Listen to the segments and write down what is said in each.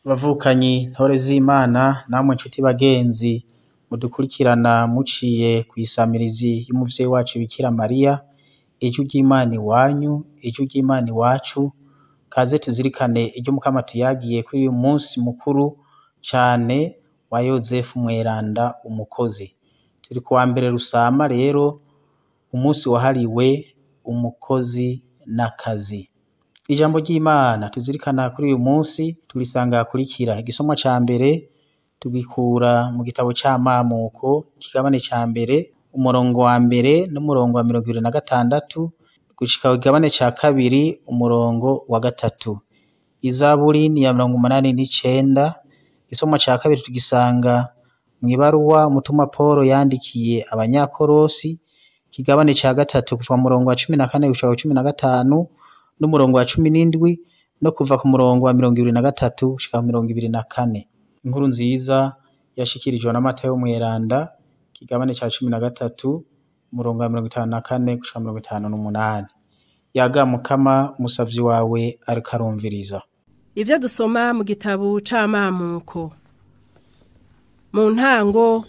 Bavukanyi ntore z'Imana namwe nshuti bagenzi mudukurikirana muciye kw'isamirizi y'umuvyeyi wacu Bikira Mariya, ijwi ry'Imana iwanyu, ijwi ry'Imana iwacu, kaze tuzirikane iryo Mukama tuyagiye kuri uyu munsi mukuru cane wa Yozefu Mweranda umukozi. Turi kuwa mbere Rusama rero, umunsi wahariwe umukozi n'akazi. Ijambo ry'Imana tuzirikana kuri uyu munsi turisanga hakurikira. Igisomwa ca mbere tugikura mu gitabo c'amamuko, ikigabane ca mbere, umurongo wa mbere n'umurongo wa 26 gushika ku kigabane ca kabiri umurongo wa 3. Izaburi ni ya 89. Igisomwa ca kabiri tugisanga mw'ibaruwa umutumwa Polo yandikiye abanyakorosi, ikigabane ca 3 kuva mu murongo wa 14 gushika ku 15 n'umurongo wa 17 no kuva ku murongo wa 23 gushika ku 24. Inkuru nziza yashikirijwe na Matayo Mweranda, ikigabane ca 13 umurongo wa 54 gushika 58. Yaga Mukama, umusavyi wawe ariko arumviriza. Ivyo dusoma mu gitabo c'amamuko. Mu ntango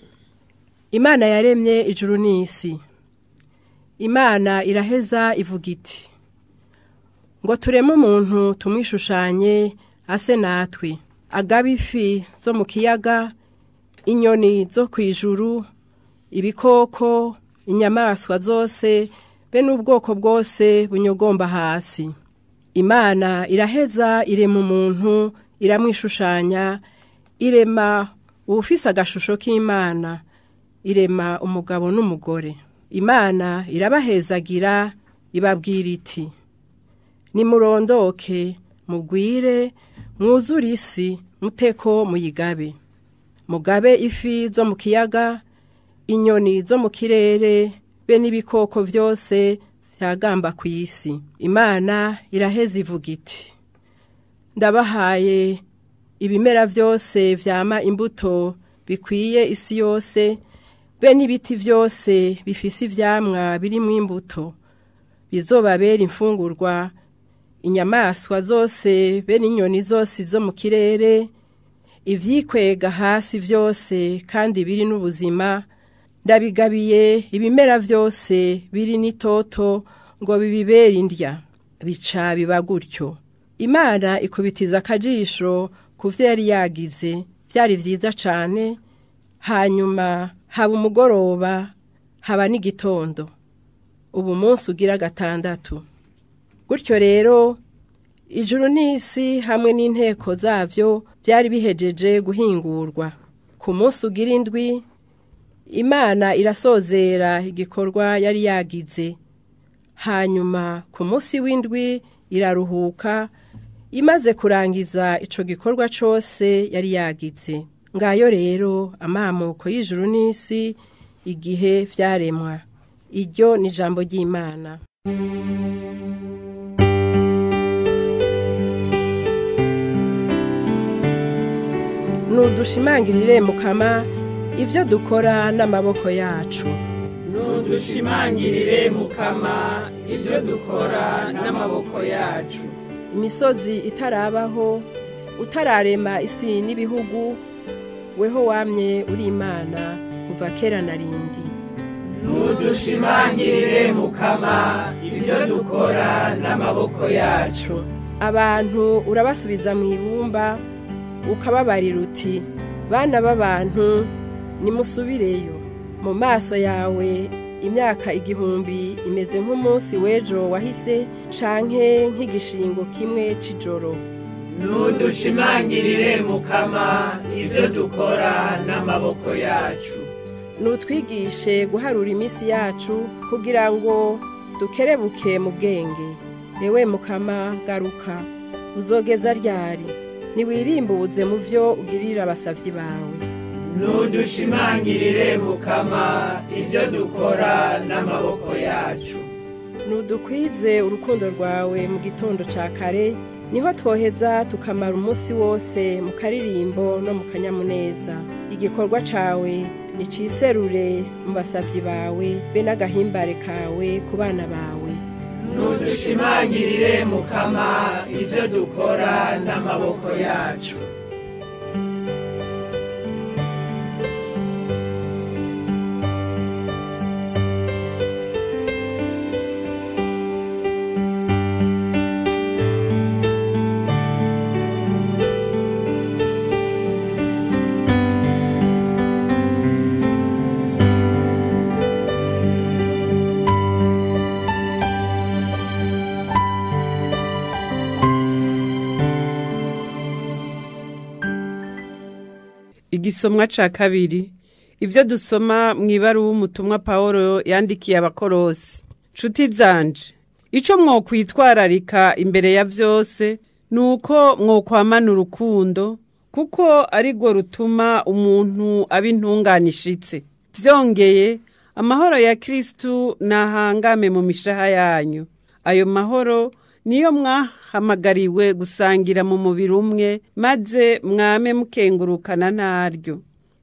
Imana yaremye ijuru n'isi. Imana iraheza ivuga iti: ngo tureme umuntu tumwishushanye ase natwe, agabe ifi zo mu kiyaga, inyoni zo kwijuru, ibikoko, inyamaswa zose, be n'ubwoko bwose bunyogomba hasi. Imana iraheza irema umuntu, iramwishushanya, irema uwufise agashusho k'Imana, irema umugabo n'umugore. Imana irabahezagira, ibabwira iti: nimurondoke, mugwire, mwuzure isi, muteko muyigabe. Mugabe ifi zo mu kiyaga, inyoni zo mu kirere, be n'ibikoko vyose vyagamba kw'isi. Imana iraheza ivuga iti: ndabahaye ibimera vyose vyama imbuto bikwiye isi yose, be n'ibiti vyose bifise ivyamwa birimwo imbuto, bizobabera imfungurwa. Inyamaswa zose be n'inyoni zose zo mu kirere, ivyikwega hasi vyose kandi biri n'ubuzima, ndabigabiye ibimera vyose biri n'itoto ngo bibibere indya. Bica biba gutyo. Imana ikubitiza akajisho ku vyo yari yagize, vyari vyiza cane. Hanyuma haba umugoroba, haba n'igitondo. Ubu munsi ugira gatandatu. Gutyo rero ijuru n'isi hamwe n'inteko zavyo byari bihejeje guhingurwa. Ku munsi ugira indwi, Imana irasozera igikorwa yari yagize. Hanyuma ku munsi w'indwi iraruhuka, imaze kurangiza ico gikorwa cose yari yagize. Ngayo rero amamuko y'ijuru n'isi igihe vyaremwa. Iryo ni ijambo ry'Imana. Nudushimangirire Mukama ivyo dukora n'amaboko yacu. Nudushimangirire Mukama ivyo dukora n'amaboko yacu. Imisozi itarabaho, utararema isi n'ibihugu, weho wamye uri Imana kuva kera na rindi. Nudushimangirire Mukama ivyo dukora n'amaboko yacu. Abantu urabasubiza mu ibumba, ukababarira uti: bana b'abantu nimusubireyo. Mu maso yawe imyaka 1000 imeze nk'umunsi w'ejo wahise, canke nk'igishingo kimwe c'ijoro. Nudushimangirire Mukama ivyo dukora n'amaboko yacu. Nutwigishe guharura iminsi yacu kugira ngo dukerebuke mu bwenge. Ewe Mukama garuka, uzogeza ryari? Niwirimbuze mu vyo ugirira abasavyi bawe. Nudushimangirire Mukama ivyo dukora n'amaboko yacu. Nudukwize urukundo rwawe mu gitondo ca kare, niho twoheza tukamara umunsi wose mu karirimbo no mu kanyamuneza. Igikorwa cawe niciserure mu basavyi bawe, be n'agahimbare kawe ku bana bawe. Nudushimangirire Mukama ivyo dukora n'amaboko yacu. Igisomwa ca kabiri, ivyo dusoma mw'ibaruwa w'umutumwa Pawulo yandikiye Abakorosi. Nshuti zanje, ico mwokwitwararika imbere ya vyose nuko mwokwamana urukundo, kuko arirwo rutuma umuntu aba intungane ishitse. Vyongeye, amahoro ya Kristu nahangame mu mishaha yanyu. Ayo mahoro niyo mwahamagariwe gusangira mu mubiri umwe, maze mwame mukengurukana naryo.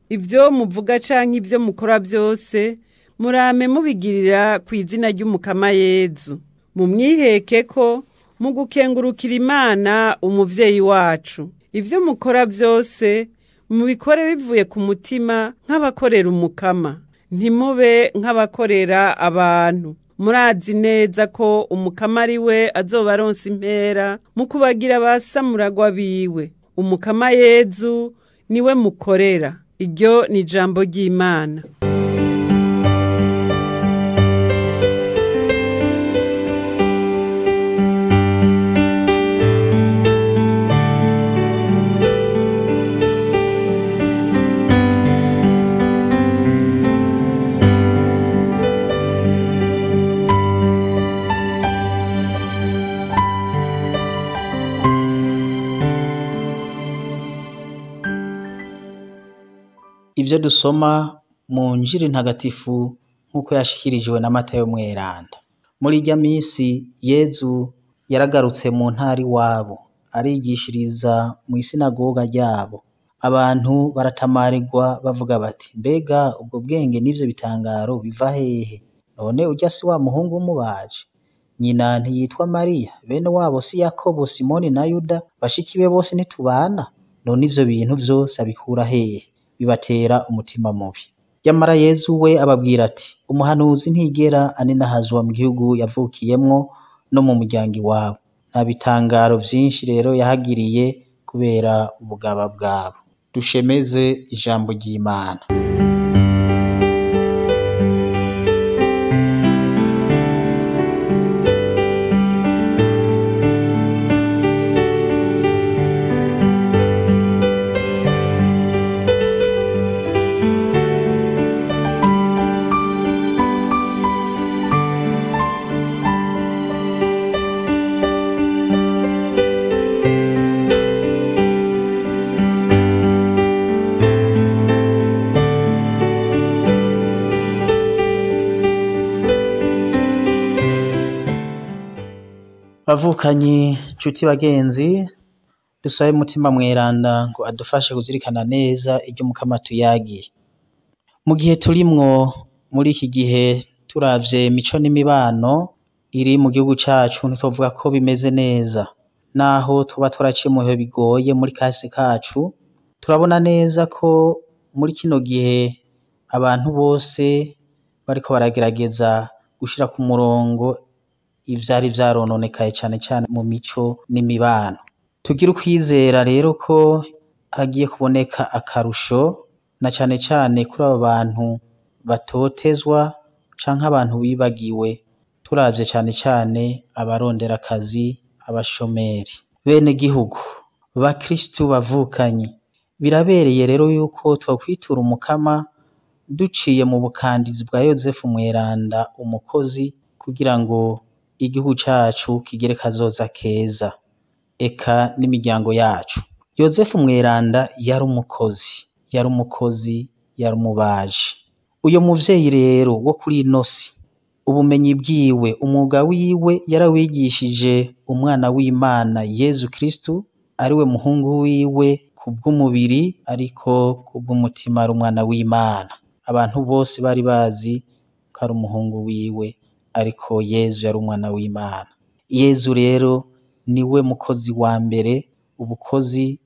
Ibyo muvuga canke ibyo mukora byose, murame mubigirira ku izina ry'Umukama Yezu. Mumwiheke ko mu gukengurukira Imana umuvyeyi wacu. Ibyo mukora byose mubikore bivuye ku mutima nk'abakorera Umukama, ntimube nk'abakorera abantu. Murazi neza ko Umukama ari we azobaronsa impera mu kubagira abasamuragwa biwe. Umukama Yezu niwe mukorera. Iryo ni ijambo ry'Imana. Ivyo dusoma mu Njiri ntagatifu nk'uko yashikirijwe na Matayo Mweranda. Muri irya misi Yezu yaragarutse mu ntara iwabo, arigishiriza mw'isinagoga ryabo. Abantu baratamarirwa bavuga bati: mbega ubwo bwenge n'ivyo bitangaro biva hehe? None urya si wa muhungu w'umubaji? Nyina ntiyitwa Mariya? Bene wabo si Yakobo, Simoni na Yuda? Bashiki be bose ntitubana? None ivyo bintu vyose abikura hehe? Bibatera umutima mubi. Nyamara Yezu we ababwira ati: umuhanuzi ntigera aninahazwa mu gihugu yavukiyemwo no mu muryango iwabo. Nta bitangaro vyinshi rero yahagiriye kubera ubugaba bwabo. Dushemeze ijambo ry'Imana. Bavukanyi, nshuti bagenzi, dusabe Mutima Mweranda ngo adufashe kuzirikana neza iryo Mukama tuyagiye. Mu gihe turimwo muri iki gihe, turavye imico n'imibano iri mu gihugu cacu, ntitwovuga ko bimeze neza. Naho tuba twaraciye mu bihe bigoye muri kahise kacu, turabona neza ko muri kino gihe abantu bose bariko baragerageza gushira ku murongo ivyari vyarononekaye cane cane mu mico n'imibano. Tugire ukwizera rero ko hagiye kuboneka akarusho, na cane cane kuri abo bantu batotezwa canke abantu bibagiwe, turavye cane cane abarondera akazi, abashomeri. Bene gihugu, bakristu bavukanyi, birabereye rero yuko twokwitura Umukama duciye mu bukandizi bwa Yozefu Mweranda umukozi, kugira ngo igihugu cacu kigere kazoza keza, eka n'imiryango yacu. Yozefu Mweranda yari umukozi, yari umukozi, yari umubaji. Uyo muvyeyi rero wo kuri ino si, ubumenyi bwiwe, umwuga wiwe yarawigishije umwana w'Imana Yezu Kristu, ariwe muhungu wiwe kubw'umubiri, ariko kubw'umutima ari umwana w'Imana. Abantu bose bari bazi ko ari umuhungu wiwe, ariko Yezu yari umwana w'Imana. Yezu rero niwe mukozi wa mbere, ubukozi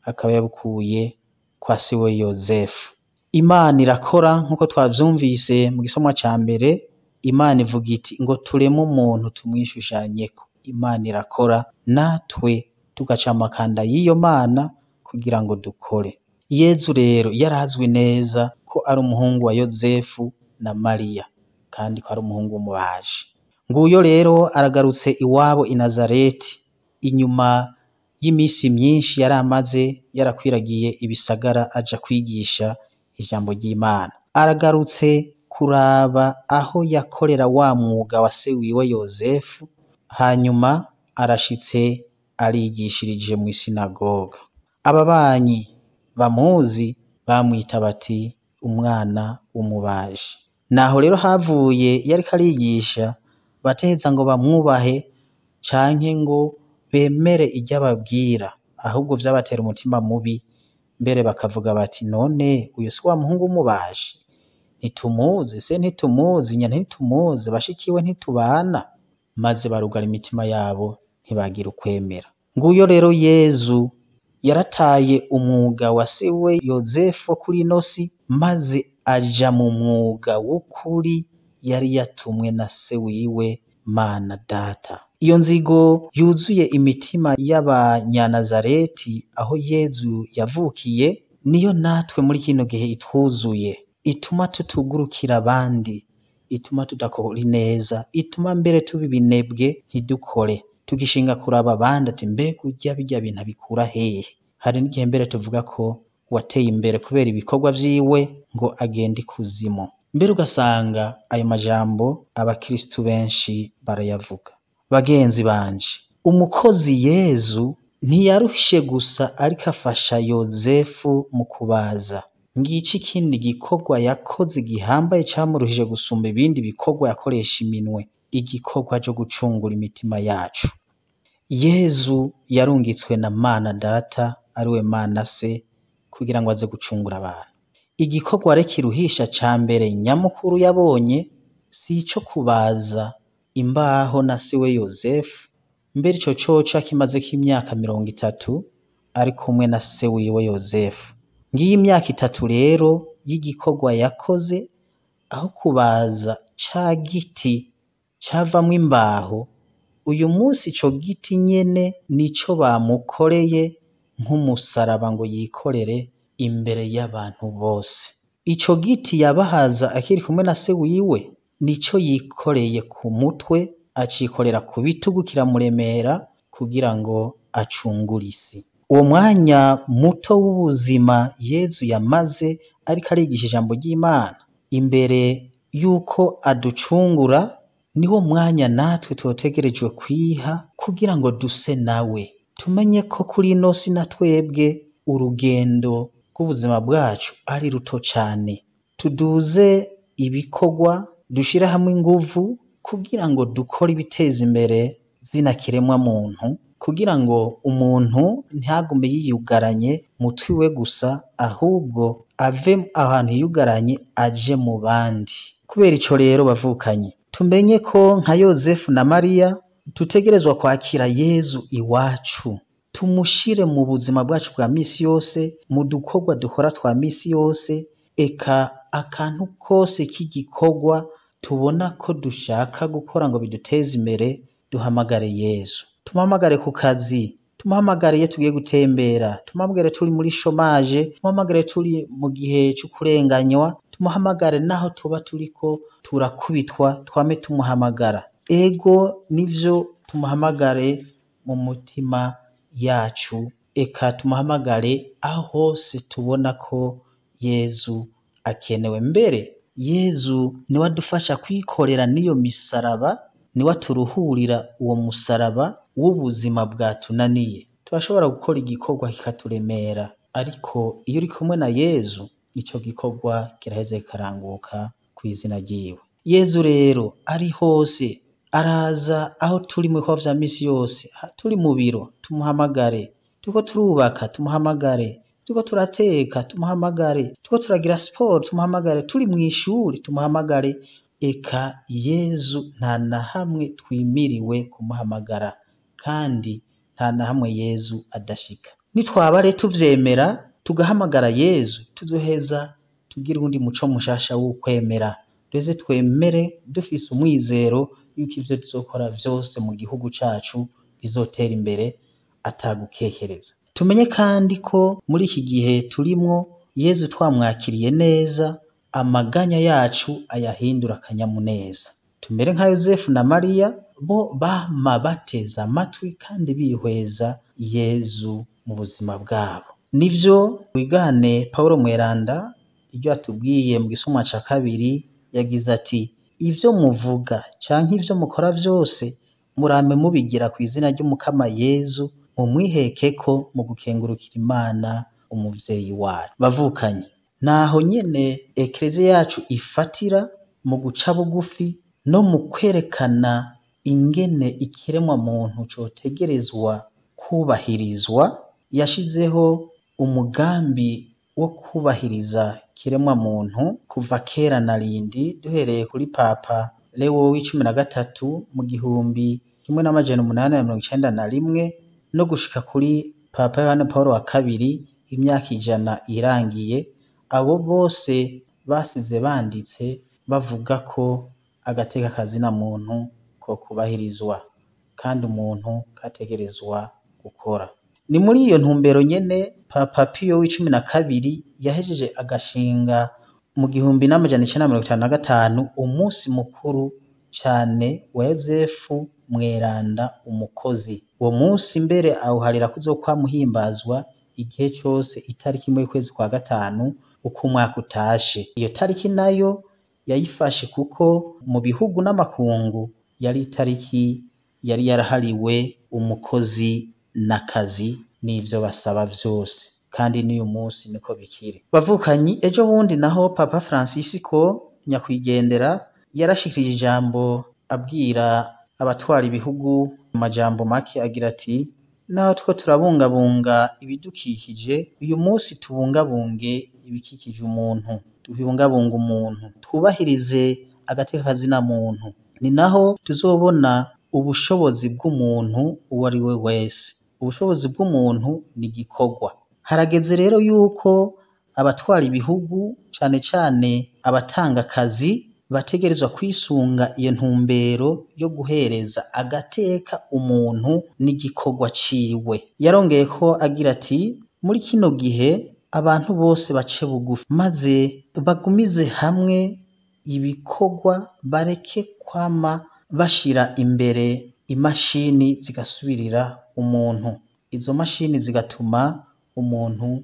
akaba yabukuye kwa se we Yozefu. Imana irakora nk'uko twavyumvise mu gisomwa ca mbere. Imana ivuga iti: ngo tureme umuntu tumwishushanyeko. Imana irakora, natwe tugaca amakanda y'iyo Mana kugira ngo dukore. Yezu rero yarazwi neza ko ari umuhungu wa Yozefu na Mariya, kandi ko ari umuhungu w'umubaji. Nguyo rero aragarutse iwabo i Nazareti inyuma y'imisi myinshi yari amaze yarakwiragiye ibisagara aja kwigisha ijambo ry'Imana. Aragarutse kuraba aho yakorera wa mwuga wa se wiwe Yozefu, hanyuma arashitse arigishirije mw'isinagoga. Ababanyi bamuzi bamwita bati umwana w'umubaji. Naho rero havuye yariko arigisha, bataheza ngo bamwubahe canke ngo bemere ivyo ababwira, ahubwo vyabatera umutima mubi, mbere bakavuga bati none uyu si wa muhungu w'umubaji? Ntitumuzi, se ntitumuzi, nyina ntitumuzi, bashikiwe ntitubana? Maze barugara imitima yabo ntibagira ukwemera. Nguyo rero Yezu yarataye umwuga wa se we Yozefu wo kuri ino si, maze aja mu mwuga w'ukuri yari yatumwe na se wiwe Mana Data. Iyo nzigo yuzuye imitima y'Abanyanazareti aho Yezu yavukiye, niyo natwe muri kino gihe itwuzuye, ituma tutugurukira abandi, ituma tudakora ineza, ituma mbere tuba ibinebwe ntidukore, tugishinga kuraba abandi ati mbega urya birya bintu abikura hehe? Hari n'igihe mbere tuvuga ko uwateye imbere kubera ibikorwa vyiwe ngo agende ikuzimu. Mbere ugasanga ayo majambo abakristu benshi barayavuga. Bagenzi banje, umukozi Yezu ntiyarushe gusa ariko afasha Yozefu mu kubaza. Ngico ikindi gikorwa yakoze gihambaye camuruhije gusumba ibindi bikorwa yakoresha iminwe, igikorwa co gucungura imitima yacu. Yezu yarungitswe na Mana Data, ariwe Mana Se, kugira ngo aze gucungura abantu. Igikorwa rero kiruhisha ca mbere nyamukuru yabonye si ico kubaza imbaho na se we Yozefu, mbere ico coco akimazeko imyaka 30 ari kumwe na se wiwe Yozefu. Ngiyi imyaka 3 rero y'igikorwa yakoze, aho kubaza ca giti cavamwo imbaho, uyu munsi ico giti nyene nico bamukoreye nk'umusaraba ngo yikorere imbere y'abantu bose. Ico giti yabahaza akiri kumwe na se wiwe, nico yikoreye ku mutwe, acikorera ku bitugu kiramuremera kugira ngo acungure isi. Uwo mwanya muto w'ubuzima Yezu yamaze ariko arigisha ijambo ry'Imana, imbere y'uko aducungura, niwo mwanya natwe twotegerejwe kwiha kugira ngo duse nawe. Tumenye ko kuri ino si na twebwe urugendo rw'ubuzima bwacu ari ruto cane. Tuduze ibikorwa, dushire hamwe inguvu kugira ngo dukore ibiteza imbere zina kiremwa muntu, kugira ngo umuntu ntagume yiyugaranye mutwi we gusa, ahubwo ave ahantu yiyugaranye aje mu bandi. Kubera ico rero bavukanye, tumenye ko nka Yozefu na Mariya dutegerezwa kwakira Yezu iwacu, tumushire mu buzima bwacu bwa misi yose, mu dukorwa dukora twa misi yose, eka akantu kose k'igikorwa tubona ko dushaka gukora ngo biduteze imbere, duhamagare Yezu. Tumuhamagare ku kazi, tumuhamagare iyo tugiye gutembera, tumuhamagare turi muri chômage, tumuhamagare turi mu gihe c'ukurenganywa, tumuhamagare naho tuba turiko turakubitwa, twame tumuhamagara. Ego nivyo, tumuhamagare mu mutima yacu, eka tumuhamagare aho hose tubona ko Yezu akenewe. Mbere Yezu niwe adufasha kwikorera n'iyo misaraba, niwe aturuhurira uwo musaraba w'ubuzima bwatunaniye. Turashobora gukora igikorwa kikaturemera, ariko iyo uri kumwe na Yezu, ico gikorwa kiraheza kikaranguka kw'izina ryiwe. Yezu rero ari hose, araza aho turi mu bikorwa vya misi yose, turi mu biro tumuhamagare, turiko turubaka tumuhamagare, turiko turateka tumuhamagare, turiko turagira siporo tumuhamagare, turi mw'ishuri tumuhamagare. Eka Yezu nta na hamwe twimiriwe kumuhamagara, kandi nta na hamwe Yezu adashika. Nitwaba rero tuvyemera tugahamagara Yezu, tuzoheza tugire uwundi muco mushasha w'ukwemera, duheze twemere dufise umwizero yuko ivyo tuzokora vyose mu gihugu cacu bizotera imbere atagukekereza. Tumenye kandi ko muri iki gihe turimwo Yezu twamwakiriye neza, amaganya yacu ayahindura akanyamuneza. Tumere nka Yozefu na Mariya, bo bama bateze amatwi kandi bihweza Yezu mu buzima bwabo. Nivyo wigane Pawulo Mweranda ibyo atubwiye mu gisomwa ca kabiri, yagize ati: ivyo muvuga canke ivyo mukora vyose murame mubigira kw'izina ry'Umukama Yezu, mumwihekeko mu gukengurukira Imana umuvyeyi wacu. Bavukanye, naho nyene Ekleziya yacu ifatira mu guca bugufi no mu kwerekana ingene ikiremwa muntu cotegerezwa kubahirizwa. Yashizeho umugambi wo kubahiriza kiremwa muntu kuva kera na rindi, duhereye kuri Papa Leo w'13 mu 1891 no gushika kuri Papa Yohani Pawulo wa kabiri imyaka 100 irangiye. Abo bose basize banditse bavuga ko agateka kazina muntu ko kubahirizwa kandi umuntu kategerezwa gukora. Ni muri iyo ntumbero nyene Papa Pio w'12 yahejeje agashinga mu 1955 umunsi mukuru cane wa Yozefu Mweranda umukozi. Uwo munsi mbere awuharira kuzokwamuhimbazwa igihe cose itariki 1 y'ukwezi kwa 5 uko umwaka utashe. Iyo tariki nayo yayifashe kuko mu bihugu n'amakungu yari itariki yari yarahariwe umukozi n'akazi n'ivyo basaba vyose, kandi n'uyu munsi niko bikiri. Bavukanyi, ejo bundi naho Papa Francisco nyakwigendera yarashikirije ijambo abwira abatwara ibihugu mu majambo make agira ati: naho two turabungabunga ibidukikije, uyu munsi tubungabunge ibikikije umuntu, tubungabunge umuntu, twubahirize agateka kazina muntu. Ni naho tuzobona ubushobozi bw'umuntu uwo ari we wese. Ubushobozi bw'umuntu ni igikorwa. Harageze rero yuko abatwara ibihugu, cane cane abatanga akazi, bategerezwa kwisunga iyo ntumbero yo guhereza agateka umuntu n'igikorwa ciwe. Yarongeye ko agira ati: muri kino gihe abantu bose bace bugufi, maze bagumize hamwe ibikorwa, bareke kwama bashira imbere imashini zigasubirira umuntu. Izo mashini zigatuma umuntu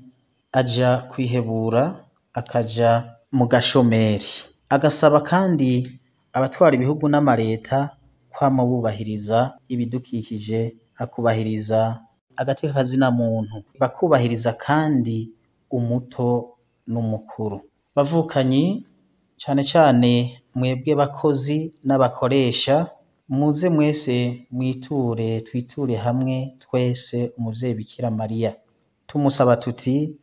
aja kwihebura, akaja mu gashomeri. Agasaba kandi abatwara ibihugu n'amareta kwama bubahiriza ibidukikije, akubahiriza agateka kazina muntu, bakubahiriza kandi umuto n'umukuru. Bavukanyi, cane cane mwebwe bakozi n'abakoresha, muze mwese mwiture, twiture hamwe twese umuvyeyi Bikira Mariya. Tumusaba tuti: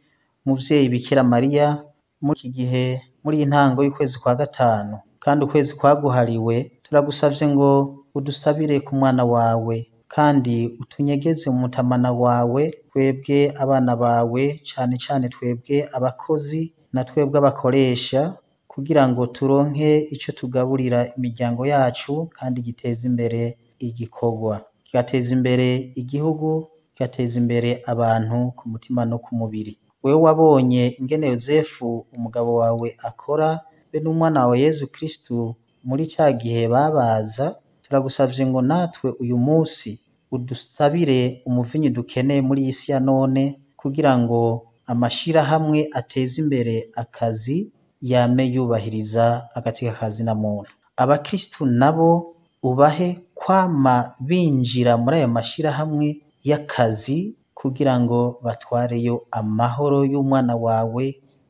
muvyeyi Bikira Mariya, muri iki gihe, muri iyi ntango y'ukwezi kwa 5 kandi ukwezi kwaguhariwe, turagusavye ngo udusabire ku mwana wawe, kandi utunyegeze mu mutamana wawe, twebwe abana bawe, cane cane twebwe abakozi na twebwe abakoresha, kugira ngo turonke ico tugaburira imiryango yacu kandi giteza imbere igikorwa, kigateza imbere igihugu, kigateza imbere abantu ku mutima no ku mubiri. Wewe wabonye ingene Yozefu umugabo wawe akora, be n'umwana wawe Yezu Kristu muri ca gihe babaza, turagusavye ngo natwe uyu munsi udusabire umuvinyu dukeneye muri iyi si ya none, kugira ngo amashirahamwe ateze imbere akazi yame yubahiriza agateka kazina muntu. Abakristu nabo ubahe kwama binjira muri ayo mashirahamwe y'akazi, kugira ngo batwareyo amahoro y'umwana wawe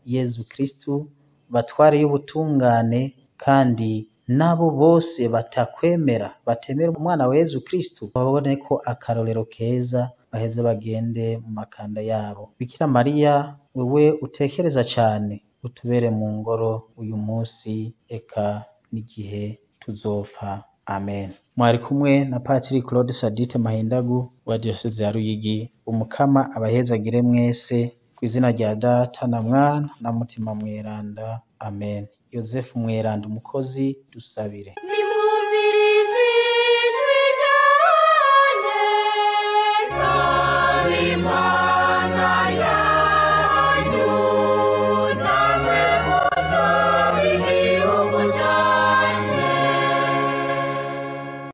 Yezu Kristu, batwareyo ubutungane, kandi nabo bose batakwemera, batemera umwana wa Yezu Kristu, babone ko akarorero keza, baheze bagende mu makanda yabo. Bikira Mariya, wewe utekereza cane, utubere mu ngoro uyu munsi eka n'igihe tuzopfa. Amen. Mwari kumwe na Patiri Claude Sadite Mahindagu wa Diyoseze ya Ruyigi. Umukama abahezagire mwese kw'izina rya Data na Mwana na Mutima Mweranda. Amen. Yozefu Mweranda umukozi, dusabire. Nimwumvirize ijwi ryanje, nzaba Imana.